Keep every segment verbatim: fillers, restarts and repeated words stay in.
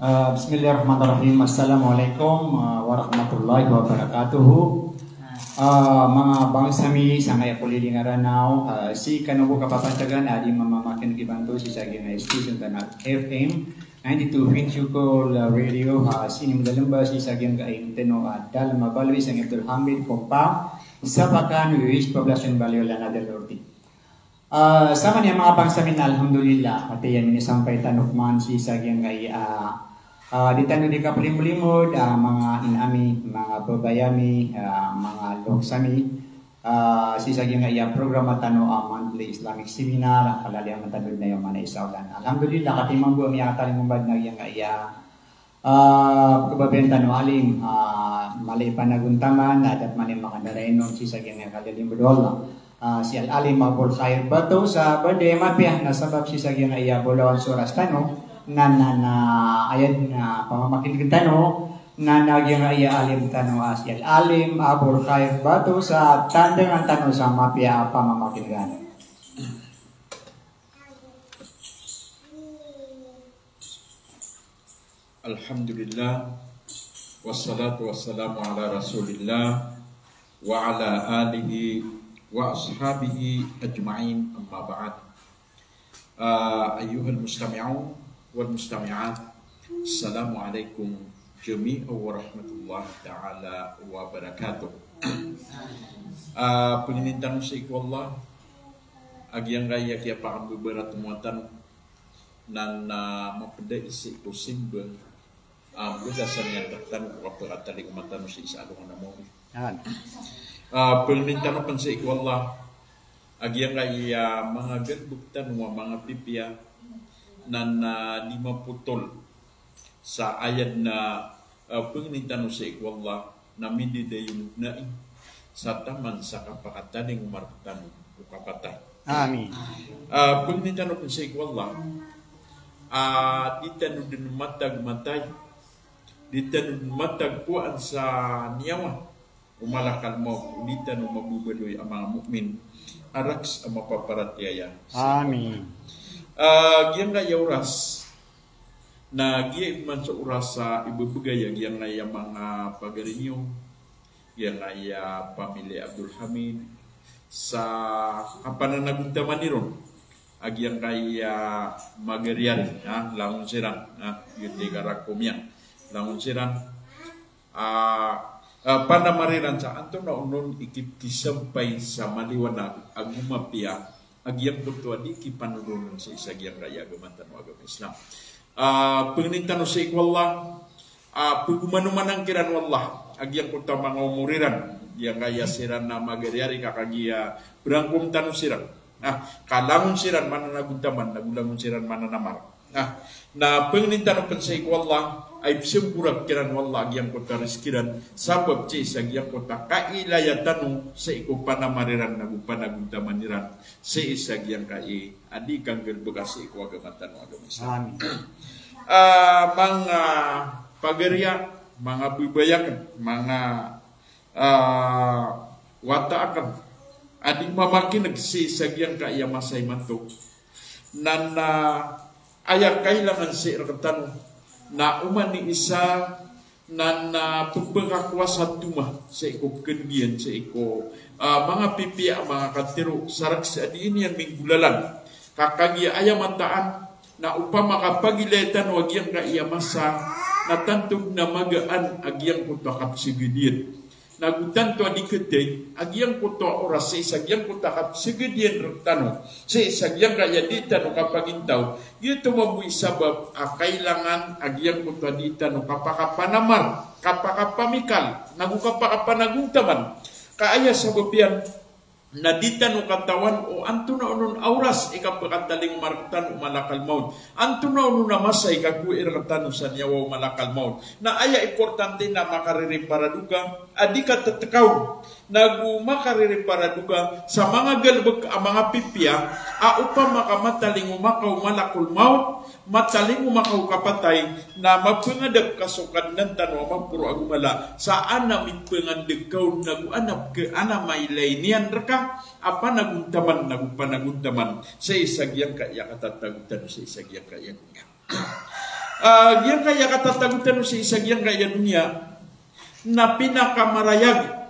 Ah, bismillahirrahmanirrahim. Assalamualaikum, ah, warahmatullahi wabarakatuh. Ah, manga bangsa mi sangkaya ko lilingan Ranaw, ah, sii kano bo kapapantagan a di mamamakineg imanto sii sa giyangkai a station tano a F M ninety-two point two Call Radio, ah, sii niyo madalemba sii sa giyangkai a inteno a Dalma Balwi sangkai Abdul Hamid Kompa, Sapakan, Wiwis, Poblacion Balwi, Lanao del Norte. Ah, saman iyan manga bangsa mi na alhamdulillah, ati iyan minisampay tano pman sii sa giyangkai a, ah, di tano di kaplimlimod, ah, manga ina ami, manga babay ami, ah, manga loks ami, ah, sii sa giyangkai a programa tano a monthly Islamic seminar, a kalaliyaman tano dn a Yawman Aid sa olan. Alhamdulillah, kati mambo a miyatalingoma dn a giyangkai a Ah, kababayan tano alim, ah, mala i panagontaman, na da pman i makandarainon sii sa giyangkai a kalilimod o Allah. Ah, si Al-Alim Abul Khair Bato sa banda i mapiya na sabap sii sa giyangkai a bolawan so oras tano, na, na, na, aya dn a pamamakinegen tano, na, na giyangkai a alim tano a si Al-Alim Abul Khair Bato sa tandangan tano sa mapiya a pamamakinegen. Alhamdulillah, wassalatu wassalamu ala Rasulillah, wa ala alihi wa ashabihi ajma'in, amma ba'd. Ah, ayyuhal mustami'un wal mustami'at, assalamu alaikum jami'an wa rahmatullahi ta'ala wa barakatuh. Ah, pangnin tano sii ko Allah a giyangkai a kiyapakambebera tano na, na mapeda i sii ko simba a bolasan iyan rektano ko kapakatalingoma tano sii sa alongan a mawri. Amin. Ah, pangnin tano pn sii ko Allah a giyangkai a manga galebek tano a manga pipiya na, na di mapotol sa aya dn a, ah, pangnin tano sii ko Allah na mindidayon dn ai sa taman sa kapakatalingoma rektano ko kapatay. Amin. Ah, pangnin tano pn sii ko Allah a di tano dn matag matay, di tano dn matag kowaan sa niyawa o malakal mawt, o di tano mababaloy a manga mu'min a rakhs a mapaparatiyaya. Amin. Ah, giyangkai a oras na giya i pman so oras a ibebegay a giyangkai a manga pagari niyo, giyangkai a pamilya Abdul Hamid, sa kapananagontaman iron a giyangkai a magariari, ah, langon siran, ah, giyoto i karakom iyan, langon siran, ah, ah, panamar iran sa antonaa onon i ki-, kisampay sa maliwanag a gomapiya a giyangkoto a di kipanodonon sii sa giyangkai a agama tano a agama Islam. Ah, pangnin tano sii ko Allah a pagomanomanan kiran o Allah a giyangkoto a manga omor iran, giyangkai a siran na magariari ka kagiya berangkom tano siran. Ah, ka langon siran mananagontaman, nago langon siran mananamar. Ah, na pangnin tano pn sii ko Allah a ipsamborak kiran o Allah a giyangkoto a rizki iran, sabap sii sa giyangkoto a kailaya tano sii ko panamar iran nago panagontaman iran sii sa giyangkai a di kanggalebeka sii ko agama tano a agama Islam. Amin. Ah, manga pagari akn, manga babay akn, manga, ah, wata akn a di mamakineg sii sa giyangkai a masa imanto. Na, na aya kailangan sii rektano na oman i isa na, na pepekakowasa toma sii ko pekeneg iyan sii ko, ah, manga pipiya a manga katero sa rakhs a di niyan minggolalan. Ka kagiya aya mataan na opama ka pagilaya tano a giyangkai a masa na tanto dn a magaan a giyangkoto a kapeseged iyan. Nago tanto a di kethay a giyangkoto a oras sii sa giyangkoto a kapeseged iyan rektano sii sa giyangkai a di tano kapagintaw. Giyoto mambo i sabap a kailangan a giyangkoto a di tano kapakapanamar, kapakapamikal, nago kapakapanagontaman. Ka aya sabap iyan na di tano katawan o antonaa onon a oras i kapakatalingoma rektano o malakal mawt. Antonaa onon a masa i kakowai rektano sa niyawa o malakal mawt. Na aya importante na makaririparadoka a di katetekaw nago makaririparadoka sa manga galebek a manga pipiya a opama ka matalingoma ka o malakal mawt, matalingoma ka o kapatay, na mapengadap ka so Kadnan tano a maporo ago mala sa ana mipengandeg ka on nago ana peke-, ana mailay niyan reka a panagontaman nago panagontaman sii sa giyangkai a katatago tano sii sa giyangkai a doniya. Ah, giyangkaya katatago tano sii sa giyangkaya doniya na pinakamarayag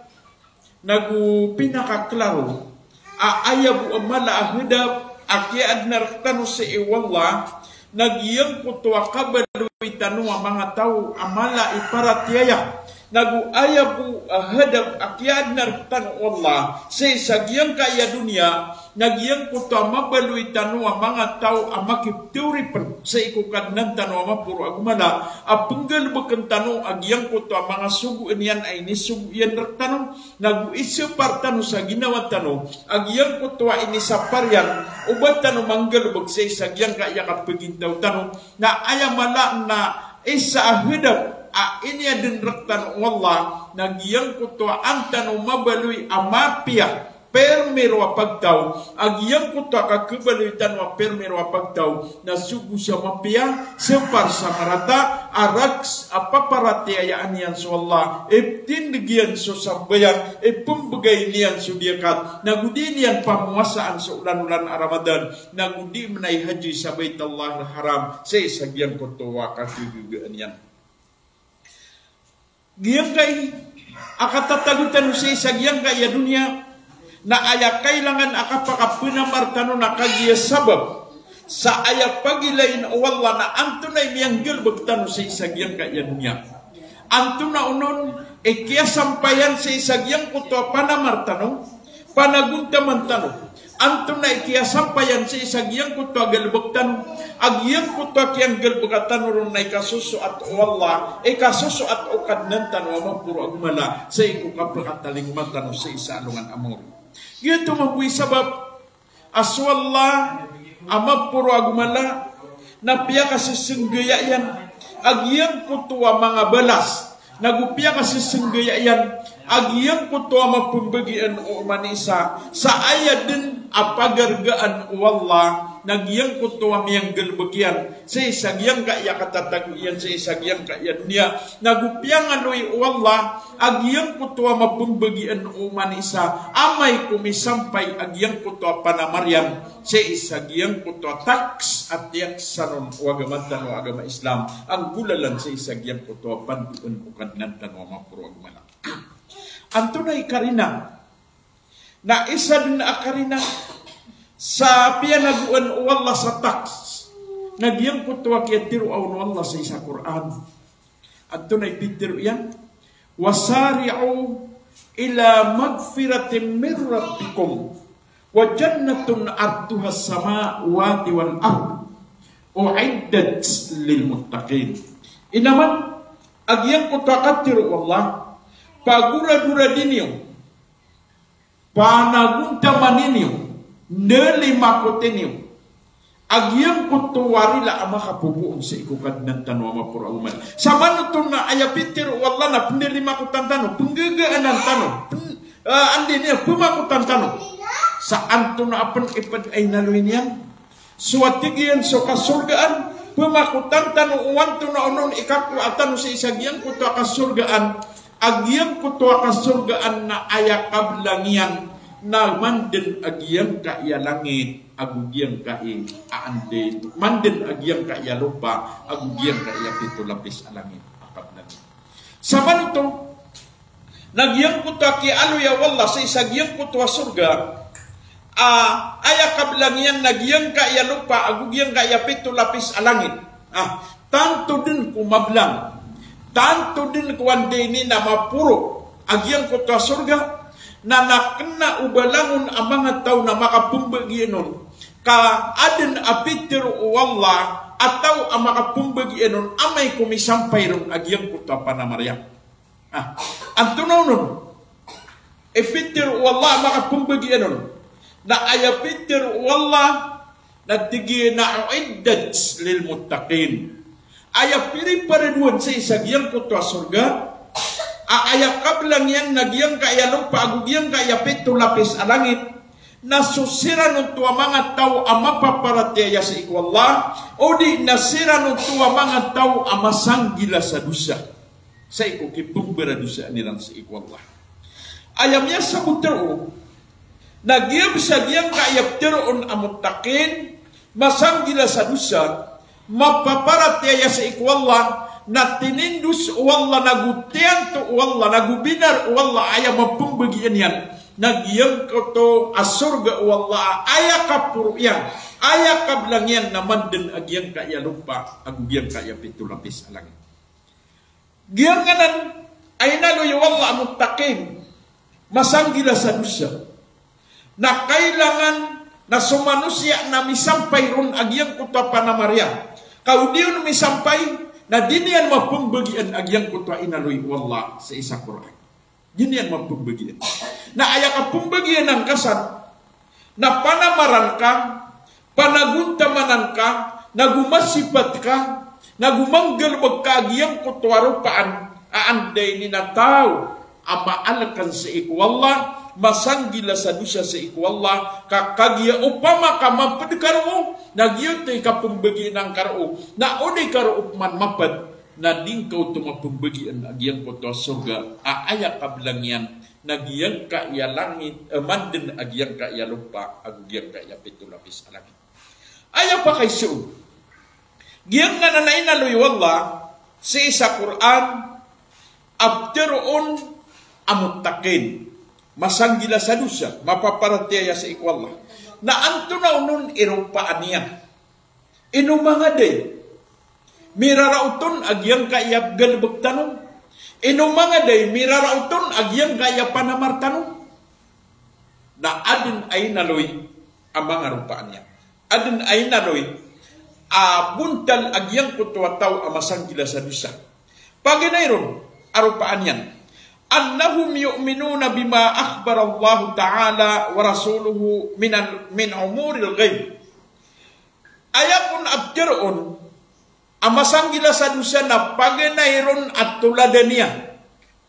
nago pinakaklaro a aya bo a mala a hadap a kiyaadna rektano sii o Allah na giyangkoto a kabaloy tano a manga taw a mala i paratiyaya, nago aya bo a hadap a kiyaadna rektano o Allah sii sa giyangkaya doniya na giyangkoto a mabaloy tano a manga taw a makipteori pen sii ko Kadnan tano a maporo ago mala a penggalebeken tano a giyangkoto a manga sogoan iyan a inisogo iyan rektano, nago isapar tano sa ginawa tano a giyangkoto a inisapar iyan o ba tano manggalebek sii sa giyangkaya kapagintaw tano, na aya mala na isa a hadap a iniaden rektano o Allah na giyangkoto a an tano mabaloy a mapiya permiro a pagtaw, a giyangkoto a kakebaloy tano a permiro a pagtaw na sogo sa mapiya, separ sa marata, a rakhs a paparatiyayaan iyan so Allah, iptindeg iyan so sambayang, ipembegay niyan so diyakat, nago di niyan pamowasaan so olan-olan a Ramadan, nago di menay haji sa Baitallahil Haram sii sa giyangkoto a kagegegaan iyan. Giyangkai a katatago tano sii sa giyangkaya doniya na aya kailangan a kapakapenamar tano na kagiya sabap sa aya pagilain o Allah na antonaa i miyanggalebek tano sii sa giyangkaya doniya. Antonaa onon i kiyasampayan sii sa giyangkoto a panamar tano, panagontaman tano. Antonaa i kiyasampayan sii sa giyangkoto a galebek tano, a giyangkoto a kiyanggalebeka tano ron na ikasosoat o Allah, ikasosoat o Kadnan tano a maporo ago mala, sii ko kapekatalingoma tano sii sa alongan a maori. Giyoto mambo i sabap a so Allah a maporo ago mala na piyakasesenggeya iyan a giyangkoto a manga balas, nago piyakasesenggeya iyan a giyangkoto a mapembagian o oman i isa sa aya den a pagargaan o Allah na giyangkoto a miyanggalebek iyan sii sa giyangkaya katatago iyan sii sa giyangkaya doniya, nago piyangaloy o Allah a giyangkoto a mapembagian o oman i isa amay ko misampay a giyangkoto a panamar iyan sii sa giyangkoto a taks a tiyaksan on o agama tano a agama Islam, a nggolalan sii sa giyangkoto a pandoan o Kadnan tano a maporo ago mala. Antonaa i karina? Na isa den a karina sa piyanagoan o Allah sa taks na giyangkoto a kiyatero on o Allah sii sa Qur'an. Antonaa i pitero iyan? "Wasari'u ila maghfiratin min rabbikum wa jannatin arduhas samawati wal ard, u'iddat lil muttaqin." Inaman a giyangkoto a katero o Allah, pagoradoradi niyo, panagontamani niyo, ndalimakoti niyo a giyangkoto a rila a makapopoon sii ko Kadnan tano a maporo ago mala. Samanoto na aya pitero o Allah na pendalimakotan tano, penggagaanan tano, pen-, ah, andi niyan, pemakotan tano. Sa antonaa pen i ped a inaloy niyan? So a tig iyan so kasorgaan, pemakotan tano o antonaa onon i kakowa tano sii sa giyangkoto a kasorgaan, a giyangkoto a kasorgaan na aya kabelang iyan na manden a giyangkaya langit ago giyangkai a andi, manden a giyangkaya lopa ago giyangkaya pito lapis a langit a kabelang iyan. Samanoto na giyangkoto a kiyaaloya o Allah sii sa giyangkoto a sorga, a, aya kabelang iyan na giyangkaya lopa ago giyangkaya pito lapis a langit. Ah, tanto den ko mabelang, tanto den ko anda ini na maporo a giyangkoto a sorga, na, na kena o balangon a manga taw na makapembagian on, ka aden a pitero o Allah a taw a makapembagian on amay ko misampay ron a giyangkoto a panamar iyan. Ah, antonaa onon i pitero o Allah a makapembagian on? Na aya pitero o Allah na tig iyan a u'iddat lil muttaqin. Aya piriparedoan sii sa giyangkoto a sorga, a aya kabelang iyan na giyangkaya lopa ago giyangkaya pito lapis a langit, na so siran oto a manga taw a mapaparatiyaya sii ko Allah, odi na siran oto a manga taw a masanggila sa dosa sii ko kipemberadosaan iran sii ko Allah. Aya miyasabot roo na giyabsa giyangkaya pteroon a muttaqin, masanggila sa dosa, mapaparatiyaya sii ko Allah, na tinindos o Allah, nago tiyanto o Allah, nago binar o Allah, aya mapmbagian iyan, na giyangkoto a sorga o Allah, aya kaporo iyan, aya kablang iyan, na mandn a giyangkaya lopa ago giyangkaya pito lapis a langit. Giyangkanan a inaloy o Allah a muttaqin, masanggila sa dosa. Na kailangan na so manosiya na misampay ron a giyangkoto a panamar iyan. Ka o di on misampay, na di niyan mapmbagian a giyangkoto a inaloy o Allah sii sa Qur'an. Di niyan mapmbagian. Na aya kapmbagian angka san, na panamaran ka, panagontamanan ka, nago masipat ka, nago manggalbk ka a giyangkoto a ropaan, a anda ini na taw a maalkan sii ko Allah, masanggila sa dosa sii ko Allah, ka kagiya opama ka mapd ka roo, na giyoto i kapmbagian angka roo, na o di ka roo pman mapd, na di ngka oto mapmbagian a giyangkoto a sorga, a aya kablang iyan, na giyangkaya langit, eh, mandn a giyangkaya lopa, ago giyangkaya pito lapis a langit. Aya pakaiza on. Giyangkanan a inaloy o Allah sii sa Qur'an, a ptharoon a muttaqin. Masanggila sa dosa, mapaparatiyaya sii ko Allah. Na antonaa onon i ropaan iyan? Ino manga da i miraraot on a giyangkaya galbk tano? Ino manga da i miraraot on a giyangkaya panamar tano? Na adn a inaloy a manga ropaan iyan. Adn a inaloy a bontal a giyangkoto a taw a masanggila sa dosa. Paganay ron a ropaan iyan. Annahum yu'minuna bima akhbarallahu ta'ala wa rasuluhu minal, min umuril ghaib. Aya kon a ptharoon a masanggila sa dosa na paganay ron a toladan iyan,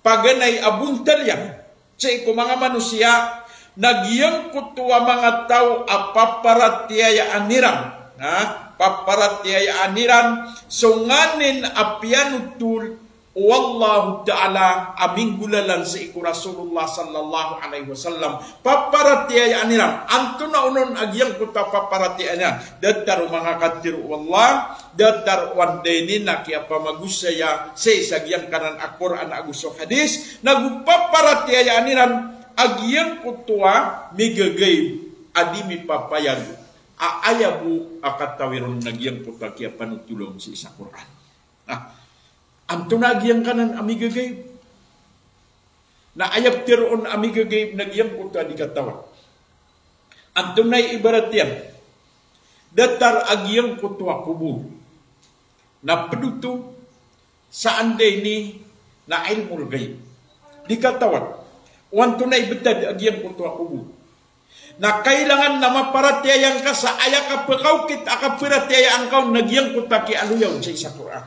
paganay a bontal iyan sii ko manga manosiya, na giyangkoto a manga taw a paparatiyayaan iran, ha? Paparatiyayaan iran so nganin a piyanotol o Allahu Ta'ala a minggolalan sii ko Rasulullah sallallahu alaihi wasallam. Paparatiyayaan iran. Antonaa onon a giyangkoto a paparatiyayaan iran? Datar o manga katharo o Allah, datar o anda ini na kiyapamagosaya sii sa giyangkanan a Qur'an ago so hadis, nago paparatiyayaan iran a giyangkoto a migagaib a di mipapayag a aya bo a katawi ron na giyangkoto a kiyapanothola on sii sa Qur'an. Na antonaa giyangkanan a migagaib? Na aya ptharoon a migagaib na giyangkoto a di katawan. Antonaa i ibarat iyan? Datar a giyangkoto a kobor na pd oto sa anda ini na ilmul ghaib. Di katawan o antonaa i btad a giyangkoto a kobor. Na kailangan na maparatiyaya ngka sa aya kapakaokit a kaparatiyayaan ka on na giyangkoto a kiyaaloya on sii sa Qur'an,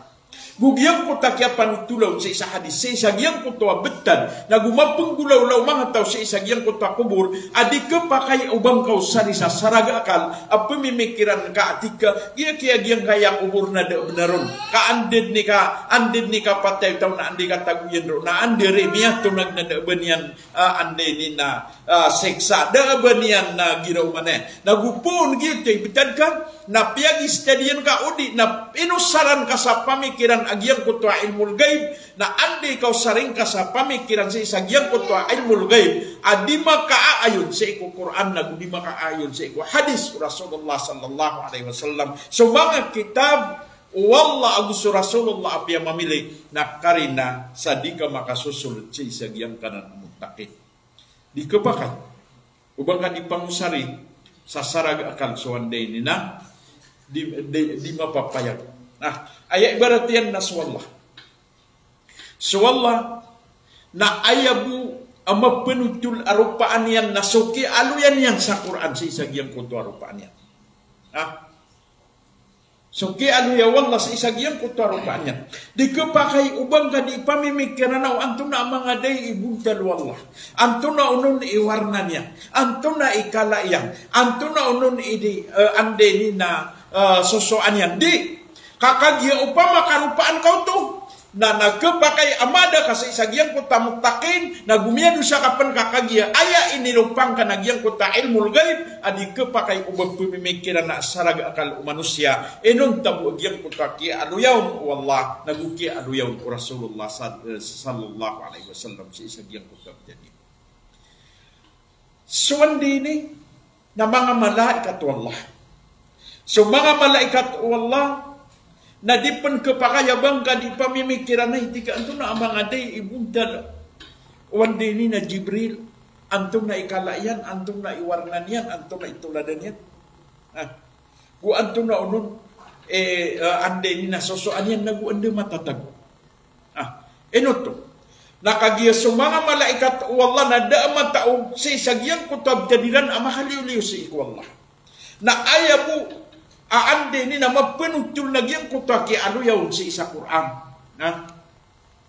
go giyangkoto a kiyapanothola on sii sa hadis, sii sa giyangkoto a btad, nago mapnggolawla o manga taw sii sa giyangkoto a kobor a di khapakay o ba ngka osari sa saraga akal a pmimikiran ka a tig ka, giya kiya giyangkaya kobor na da a bnar on, ka anda dn i ka, anda dn i kapatay o taw na anda i katago iyan roo, na anda ri miyatonag na da a ba niyan, ah, anda ini na, ah, siksa, da a ba niyan na giraw man iyan. Nago poon giyoto i btad ka, na piyagistadiyan ka o di na inosaran ka sa pamikiran a giyangkoto a ilmul ghaib, na anda i kaosari ngka sa pamikiran sii sa giyangkoto a ilmul ghaib a di makaaayon sii ko Qur'an nago di makaaayon sii ko hadis o Rasulullah sallallahu alaihi wasallam. So manga kitab o Allah ago so Rasulullah a piyamamili, na karina sa di ka makasosold sii sa giyangkanan a muttaqin. Di khapakay o ba ngka di pangosari sa saraga akal so anda ini na di, di, di mapapayag. Na aya ibarat iyan na so Allah. So Allah na aya bo a mapanothol a ropaan iyan na so kiyaaloya niyan sa Qur'an sii sa giyangkoto a ropaan iyan. Ha? So kiyaaloya o Allah sii sa giyangkoto a ropaan iyan. Di khapakay o ba ngka di pamimikiran o antonaa manga da i bontal o Allah, antonaa onon i warna niyan, antonaa i kala iyan, antonaa onon i di, eh, anda ini na, eh, sosoan iyan. Di, ka kagiya opama ka ropaan ka oto, Na, na khapakay a mada ka sii sa giyangkoto a muttaqin, na go miyadosa ka pn ka kagiya aya iniropaan ka na giyangkoto a ilmul ghaib a di khapakay o ba pmimikiran a saraga a akal o manosiya, inonta bo a giyangkoto a kiyaaloya on o Allah, na go kiyaaloya on o Rasulullah sal-, eh, sallallahu alaihi wasallam sii sa giyangkoto a btad iyan. So anda ini na manga malaikat o Allah. So manga malaikat o Allah na di pn khapakay a ba ngka di pamimikiran a tig ka antonaa a manga da i bontal o anda ini na Jibril, antonaa i kala iyan, antonaa i warna niyan, antonaa i toladan iyan. Ah. Go antonaa onon, eh, eh, anda ini na sosoan iyan na go anda matatago. Ah, ino oto. Na kagiya so manga malaikat o Allah na da a matao sii sa giyangkoto a btad iran a makaliyoliyo sii ko Allah. Na aya bo a anda ini na mapnotol na giyangkoto a kiyaaloya on sii sa Qur'an. Na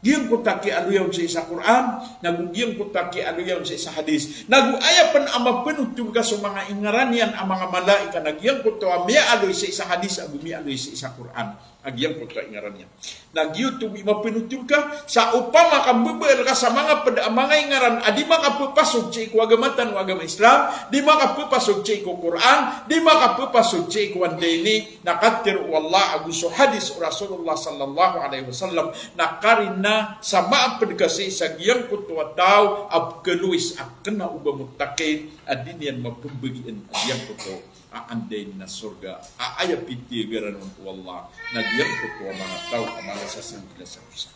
giyangkoto a kiyaaloya on sii sa Qur'an, na go giyangkoto a kiyaaloya on sii sa hadis. Na go aya pn a mapnotol ka so manga ingaran iyan a manga malaikat na giyangkoto a miyaaloy sii sa hadis ago miyaaloy sii sa Qur'an a giyangkoto a ingaran iyan. Na giyoto bo i mapnotol ka, sa opama ka mbabaal ka sa manga pd a manga ingaran a di makapphasod sii ko agama tano a agama Islam, di makapphasod sii ko Qur'an, di makapphasod sii ko anda ini, na katharo o Allah ago so hadis o Rasulullah sallallahu alaihi wasallam, na karina sa maapd ka sii sa giyangkoto a taw a pkhalowis a kna o ba muttaqin a di niyan mapmbagian a giyangkoto a anda ini na sorga a aya pithiyagaran on o Allah na giyangkoto a manga taw a manga sasanggilas a dosa.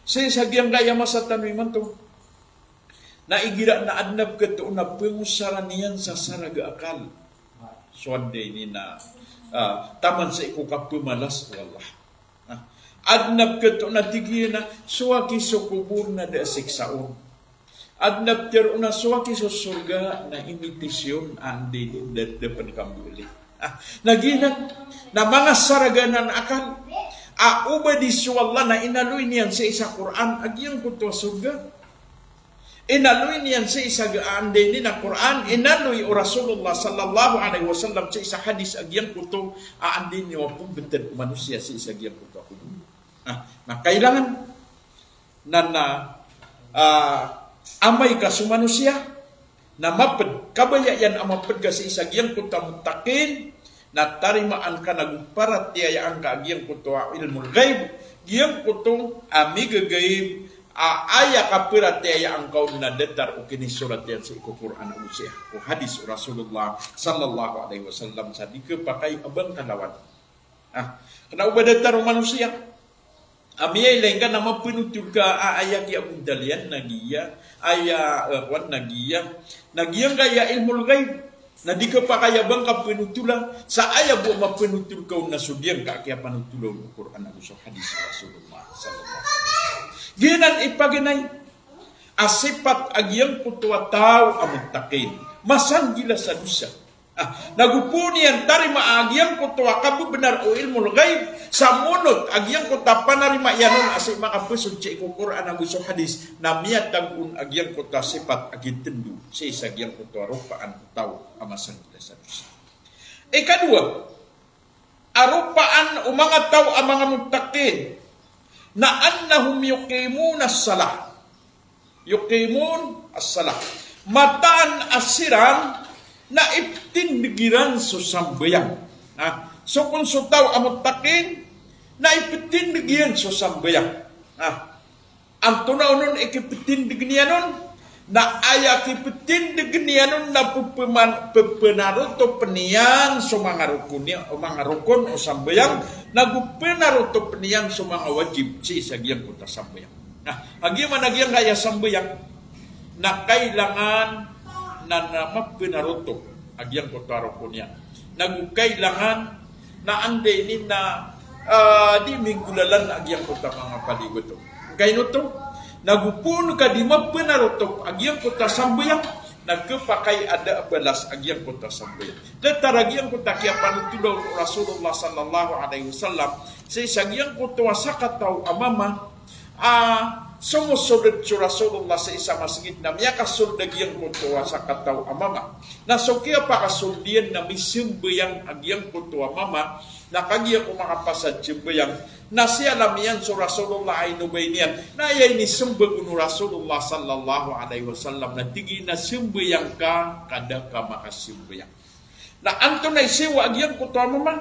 Sii sa giyangkaya masa tano imanto na igira na adn a pkhato na pngosara niyan sa saraga a akal so anda ini na, ah, taman sii ko kapmalas o Allah. Ah, adn a pkhato na tig iyan a so aki so kobor na da a siksa on. Adn a ptharoon a so aki so sorga na invitation a anda ini da, da pn kamboli. Ah, na giyanan na manga saraga anan a akal a o ba di so Allah na inaloy niyan sii sa Qur'an a giyangkoto a sorga. Inaloy niyan sii sa ga-, anda ini na Qur'an, inaloy o Rasulullah sallallahu alaihi wasallam sii sa hadis a giyangkoto a anda ini a pmbtad o manosiya sii sa giyangkoto a kobor. Ah, na kailangan na, na, ah, amay ka so manosiya na mapd, kabaya iyan a mapd ka sii sa giyangkoto a muttaqin, na tarimaan ka na go paratiyayaan ka a giyangkoto a ilmul ghaib, giyangkoto a migagaib, a aya kaparatiyayaan ka on na datar o kinisorat iyan sii ko Qur'an ago sii ko hadis o Rasulullah sallallahu alaihi wasallam sa di khapakay a ba ngka lawan. Ah, kna o ba datar o manosiya a miyailay ngka na mapnotol ka a aya kiyabontal iyan na giya, aya, eh, kowan na giya, na giyangkaya ilmul ghaib. Na di khapakay a ba ngka pnotola sa aya bo a mapnotol ka on na so giyangka a kiyapanotola on o Qur'an ago so hadis o Rasulullah sallallahu alaihi wasallam. Giyanan i paganay a sipat a giyangkoto a taw a muttaqin, masanggilas a dosa. Ah, na go pn iyan tarimaa a giyangkoto a kabnar o ilmul ghaib, sa monot a giyangkoto a panarima iyan on a sii makapasod sii ko Qur'an ago so hadis, na miyatago on a giyangkoto a sipat a gitndo sii sa giyangkoto a ropaan o taw a masanggilas a dosa. Ikadowa a ropaan o manga taw a manga muttaqin na annahum yuqimuna as-salah. Yuqimun as-salah. Mataan a siran na iptindg iran so sambayang. Na so kon so taw a muttaqin na iptindg iyan so sambayang. Na antonaa onon i kiptindg iyan on? Na aya kiptindg iyan on na pphaman-, pphanarotop iyan so manga rokon iyan, o manga rokon o sambayang, na go phanarotop iyan so manga wajib sii sa giyangkoto a sambayang. Na a giya man a giyangkaya sambayang na kailangan na, na maphanarotop a giyangkoto a rokon iyan. Na go kailangan na anda ini na, ah, di minggolalan a giyangkoto a manga paliyogat on. Ka ino oto, na go pn ka di maphanarotop a giyangkoto a sambayang, na khapakay a da a balas a giyangkoto a sambayang. Datar a giyangkoto a kiyapanotola o Rasulullah sallallahu alaihi wasallam sii sa giyangkoto a sakataw a mama a Somosold so Rasulullah sa isa masgit na miyakasold a giyangkoto a sakataw a mama. Na so kiyapakasold iyan na misambayang a giyangkoto a mama, na kagiya ko makapasad sambayang, na siyalamiyan so Rasulullah a inobay niyan, na aya inismbag o Rasulullah sallallahu alaihi wasallam na tig iyan a sambayang ka ka da ka makasambayang. Na antonaa i siyowa a giyangkoto a mama?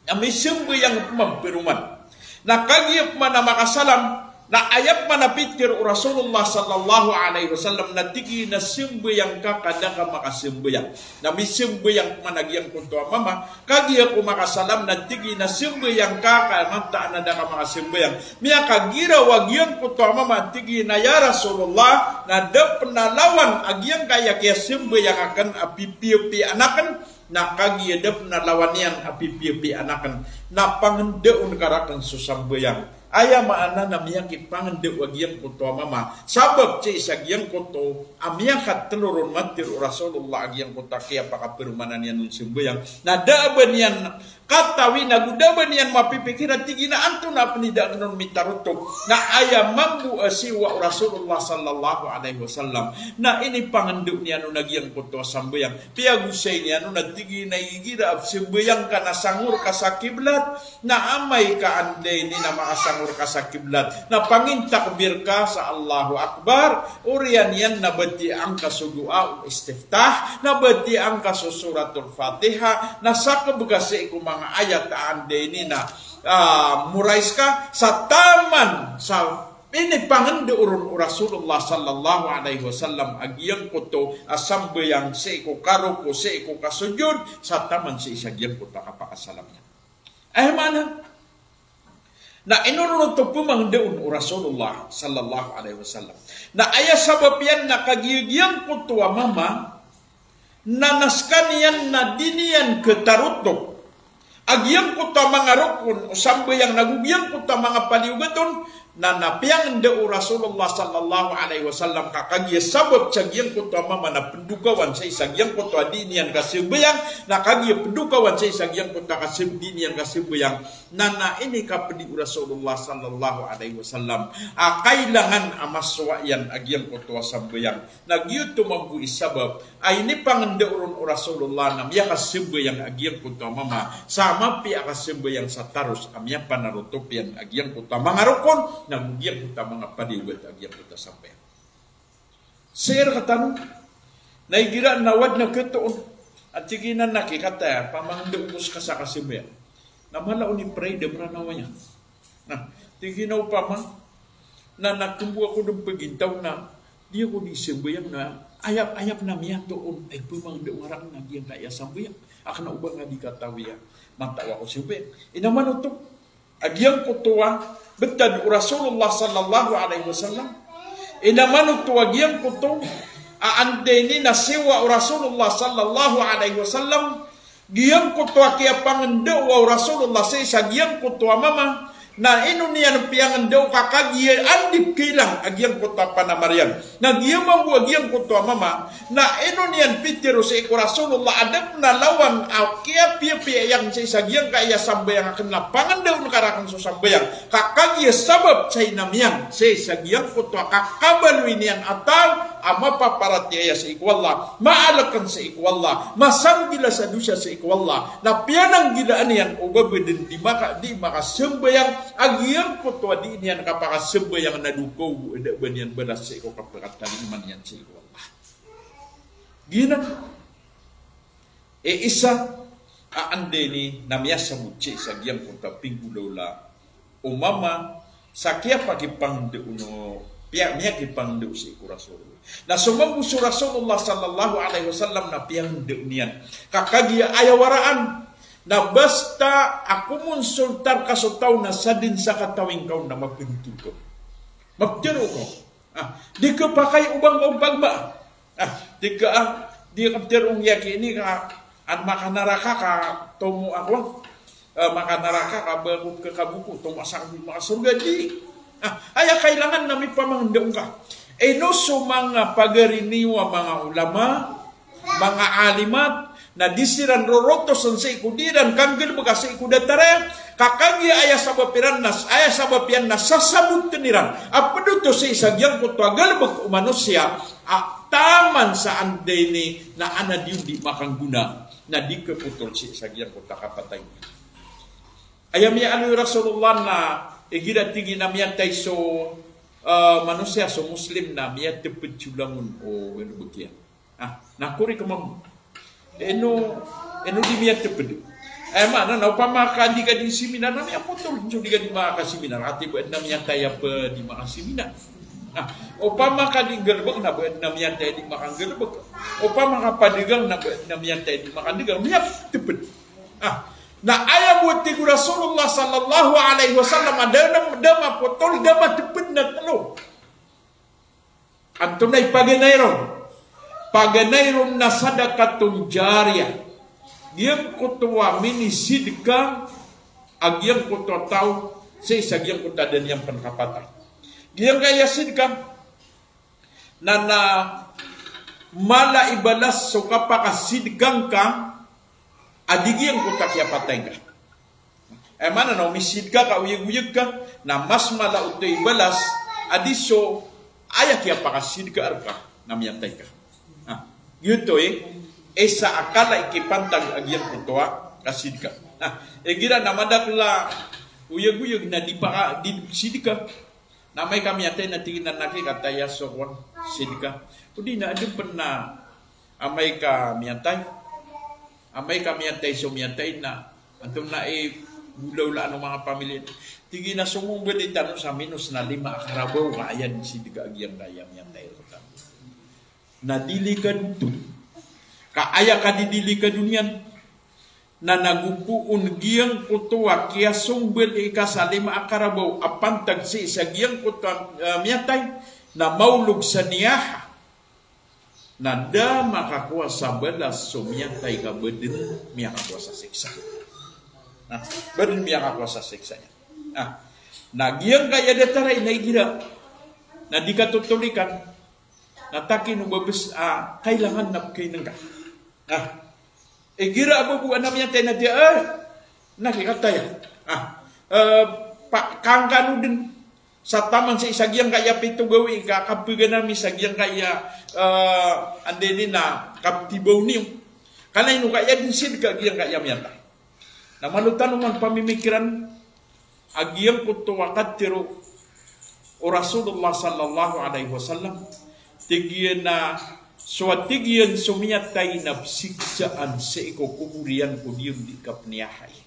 Na misambayang pman paroman. Na kagiya pman a makasalam, na aya pman a pitharo o Rasulullah sallallahu alaihi wasallam na tig iyan a sambayang ka ka da ka makasambayang. Na misambayang pman a giyangkoto a mama, kagiya ko makasalam na tig iyan a sambayang ka ka mataan a da ka makasambayang. Miyakagiraw a giyangkoto a mama, tig iyan a ya Rasulullah, na da pn a lawan a giyangkaya kiyasambayang akn a pipiyapiya akn, na kagiya da pn a lawan iyan a pipiyapiya akn, na pangndao on ka rakn so sambayang. Aya maana na miyakipangndao a giyangkoto a mama sabap sii sa giyangkoto a miyakatlo ron matharo o Rasulullah a giyangkoto a kiyapakaparomanan iyan on sambayang. Na da a ba niyan katawi na go da a ba niyan mapipikir a tig iyan a antonaa pn i da akn on mitarotop. Na aya mambo a siyowa o Rasulullah sallallahu alaihi wasallam na inipangndao niyan on a giyangkoto a sambayang. Piyagosay niyan on a tig iyan a igira a pzambayang ka na sangor ka sa kiblat, na amay ka anda ini na makasangor ka sa kiblat, na pangintakbir ka sa Allahu Akbar, oriyan iyan na batiyaan ka so du'a ul istiftah, na batiyaan ka so Suratul Fatiha, na sakb ka sii ko manga ayat a anda ini na, ah, morais ka, sa taman sa inipangndao ron o Rasulullah sallallahu alaihi wasallam a giyangkoto a sambayang sii ko karoko, sii ko kasojod, sa taman sii sa giyangkoto a kapakasalam iyan. Aya maana na inonoto pmangndao on o Rasulullah sallallahu alaihi wasallam. Na aya sabap iyan na kagiya giyangkoto a mama na na skaniyan na di niyan khatarotop a giyangkoto a manga rokon o sambayang na go giyangkoto a manga paliyogat on, na na piyangndao o Rasulullah sallallahu alaihi wasallam ka kagiya sabap sa giyangkoto a mama na pndokawan sii sa giyangkoto a di niyan kasambayang, na kagiya pndokawan sii sa giyangkoto a kasam-, di niyan kasambayang, na na inikapdi o Rasulullah sallallahu alaihi wasallam a kailangan a masowa iyan a giyangkoto a sambayang. Na giyoto mambo i sabap a inipangndao ron o Rasulullah na miyakasambayang a giyangkoto a mama sa mapiya a kasambayang sa taros a miyapanarotop iyan a giyangkoto a manga rokon na go giyangkoto a manga paliyogat a giyangkoto a sambayang. Sii rktano na igira na o adn a khatoon a tig iyan a na kikataya pamangndao ko ska sa kasambayang, na mala on i pride a Mranaw iyan. Na tig iyan a opama na na kmbo ako dn pagintaw na di ako di sambayang na aya, aya pn a miyatoon a ipmangndao ngka rakn a giyangkaya sambayang akn a oba nga di katawi a mataw ako sambayang. Ino man oto a giyangkoto a btad o Rasulullah sallallahu alaihi wasallam. Ino man oto a giyangkoto a anda ini na siyowa o Rasulullah sallallahu alaihi wasallam. Giyangkoto a kiyapangndao o Rasulullah sii sa giyangkoto a mama, na ino niyan piyangndao ka kagiya anda i pkilang a giyangkoto a panamar iyan. Na giya mambo a giyangkoto a mama, na ino niyan pitharo sii ko Rasulullah a da pn a lawan a kiyapiyapiya iyan sii sa giyangkaya sambayang akn na pangndao on ka rakn so sambayang. Ka kagiya sabap sa inam iyan sii sa giyangkoto a kakabaloy niyan a taw a mapaparatiyaya sii ko Allah, maalkn sii ko Allah, masanggila sa dosa sii ko Allah, na piyananggilaan iyan o ba bdn di maka, di makasambayang a giyangkoto a di niyan kapakasambayang na dokaw bo a da ba niyan balas sii ko kapakataliman iyan sii ko Allah. Giyanan i isa a anda ini na miyasabot sii sa giyangkoto a pinggolawla o mama sa kiyapakipangndao on o piya, miyakipangndao sii ko Rasulullah. Na so mambo so Rasulullah sallallahu alaihi wasallam na piyangndao niyan ka kagiya aya waraan na basta a komonsultar ka so taw na sadn sa katawi ngka on na mapthotol ka on. Maptharo ka on. Ah, di ka pakay o ba ngka on pagba. Ah, di ka, ah, di ka ptharo on giyangkai ini ka an makanaraka ka tomo ako. Ah, makanaraka ka ba ko kakabuko, tomo sa makasorga di. Ah, aya kailangan na mipamangndao ngka. Ino so manga pagari niyo a manga ulama, manga alimat, Na di siran rorotosen sii ko di iran kanggalebeka sii ko datar iyan, ka kagiya aya sabap iran na, aya sabap iyan na sasaboten iran a ped oto sii sa giyangkoto a galebek o manosiya a taman sa anda ini na aden a di makanggona, na di kepotol sii sa giyangkoto a kapatay. Aya miyaaloy o Rasulullah na igira tig iyan a miyatay so, eh, manosiya so Muslim na miyateped so langon o galebek iyan. Ah, na kori ka mambo. Ino, ino di miyateped. Eh, maana na opama ka di ka di seminar na miyapotol, so di ka di makaseminar. Ati bo aden a miyatay a ped di makaseminar. Ah, opama ka di nggalebek na bo aden a miyatay a di makanggalebek. Opama ka padagang na bo aden a miyatay a di makandagang. Miyateped. Ah, na aya bo tig o Rasulullah sallallahu alaihi wasallam, a da, da mapotol, da mateped na telo. Antonaa i paganay ron? Paganay ron na sadaqatun jariyah. Giyangkoto a minisidka a giyangkoto a taw sii sa giyangkoto a da niyan pen kapatay. Giyangkaya sidka na, na mala i balas so kapakasidka ngka a di giyangkoto a kiyapatay ngka. Aya maana na o misidka ka, oyagoyag ka, na mas mala oto i balas a di so aya kiyapakasidka rka na miyatay ka. Ah, giyoto i isa a kala i kipantag a giyangkoto a kasidka. Ah, igira na madakel a oyagoyag na di paka, di sidka. Na amay ka miyatay na tig iyan a na kikataya so kowan, sidka. O di na aden pen na amay ka miyatay. Amay ka miyatay so miyatay na antonaa i bolabolaan o manga pamilya. Tig iyan a so monggalita no sa minos na lima a karabaw ka aya den sidka a giyangkaya miyatay rktano. Na delikado oto. Ka aya kadidelikado niyan na nago poon giyangkoto a kiyasombal i ika sa lima a karabaw a pantag sii sa giyangkoto a, eh, miyatay, na maolog sa niyaha. Na da makakowa sa balas so miyatay ka ba den miyakakowa sa siksa. Na, ba den miyakakowa sa siksa niyan. Ah, na giyangkaya datar ai na igira na di katotolikan. Na taki no ba bes, ah, kailangan na pekaineng ka. Ah, igira a ba bo aden a miyatay na di, eh, na kikataya. Ah, eh, pa, kangkano den sa taman sii sa giyangkaya pito gawii ka kapeganami sa giyangkaya, eh, anda ini na kapetibaw niyo. Kala ino kaya den sidka giyangkaya miyatay. Na malo tano man pamimikiran a giyangkoto a katharo o Rasulullah sallallahu alaihi wasallam, tig iyan a so a tig iyan so miyatay na pesiksaan sii ko kobor iyan ko di on di kapeniyaha i.